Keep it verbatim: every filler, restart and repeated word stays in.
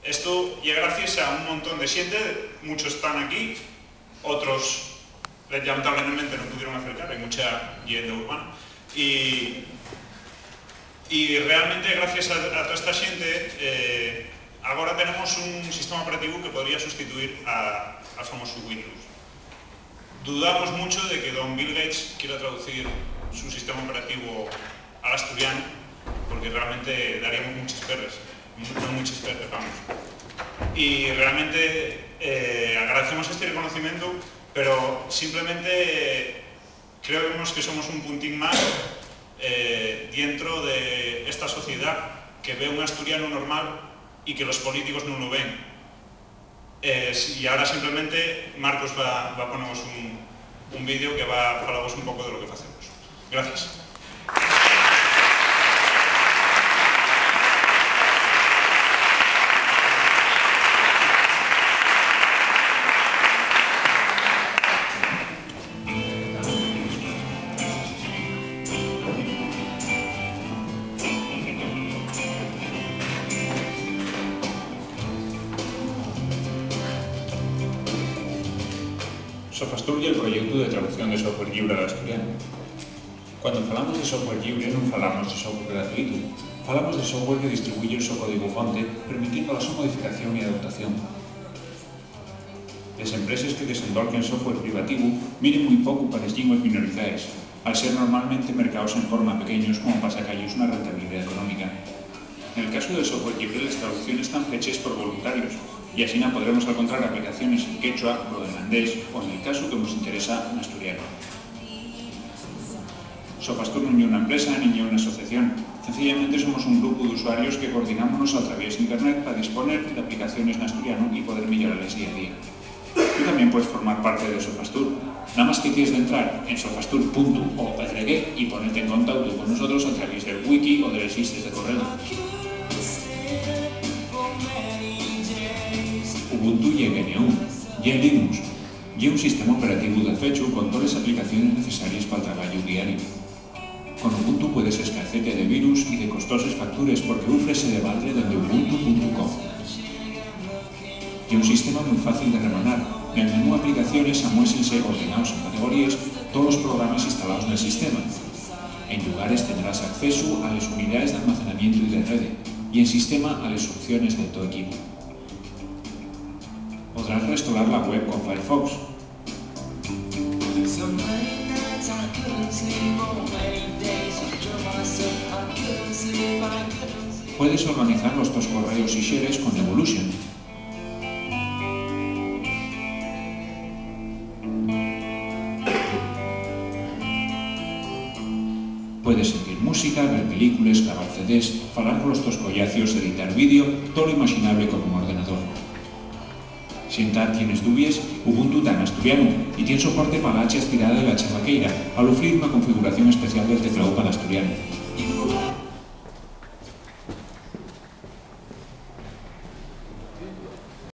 Esto ye gracies a un montón de xente, muchos tán aquí, otros, lamentablemente, no pudieron acercar, hai mucha leyenda urbana. Y, y realmente, gracies a, a toda esta xente, eh, agora tenemos un sistema operativo que podría sustituir a, al famoso Windows. Dudamos mucho de que don Bill Gates quiera traducir su sistema operativo al asturiano, porque realmente daríamos muchas perres, no muchas perres, vamos. Y realmente, eh, agradecemos este reconocimiento, pero simplemente creemos que somos un puntín más, eh, dentro de esta sociedad que ve un asturiano normal y que los políticos no lo ven. Eh, si-, y ahora simplemente Marcos va, va a ponernos un, un vídeo que va a falavos un poco de lo que facemos. Gracias. Sofastur ye el proyeutu de traducción de software lliure al asturianu. Cuando falamos de software lliure, nun falamos de software gratuitu. Falamos de software que distribuye el so códigu fonte, permitiendo la so modificación y adaptación. Les empreses que desendolquen software privativu miren mui pocu pa les llingües minorizaes, al ser normalmente mercaos en forma pequeños como pa saca-yos una rentabilidá económica. Nel casu del software lliure, les traducciones tán feches por voluntarios, y asina podremos alcontrar aplicaciones en quechua, groenlandés o, nel casu que mos interesa, n'asturianu. Sofastur nun ye una empresa nin ye una asociación. Cencillamente somos un grupu d'usuarios que coordinámonos al traviés d'Internet pa disponer d'aplicaciones n'asturianu y poder meyorales día a día. Tú tamién puedes formar parte de Sofastur. Namás que ties d'entrar en sofastur punto org y ponete en contautu con nosotros al traviés del wiki o de les llistes de correu. Ubuntu ye G N U, ye Linux, ye un sistema operativu dafechu con toles aplicaciones necesaries pal trabayu diariu. Con Ubuntu puedes escarcete de virus y de costoses factures porque ufrese de baldre dende ubuntu punto com. Ye un sistema mui fácil de remanar. Nel menú Aplicaciones amuésense, ordenaos en categoríes, tolos programes instalaos nel sistema. En Llugares tendrás accesu a les unidaes d'almacenamientu y de rede, y en Sistema a les opciones del to equipu. Podrás restorar la web con Firefox. Puedes organizar los tos correos y xeres con Evolution. Puedes sentir música, ver películes, grabar C Ds, falar colos tos collacios, editar vídeo, tolo imaxinable con un ordenador. Si entá tienes dubies, Ubuntu ta n'asturianu y tien soporte pa la hacha estirada y la hacha vaqueira, al ufrir una configuración especial del tecláu pa l'asturianu.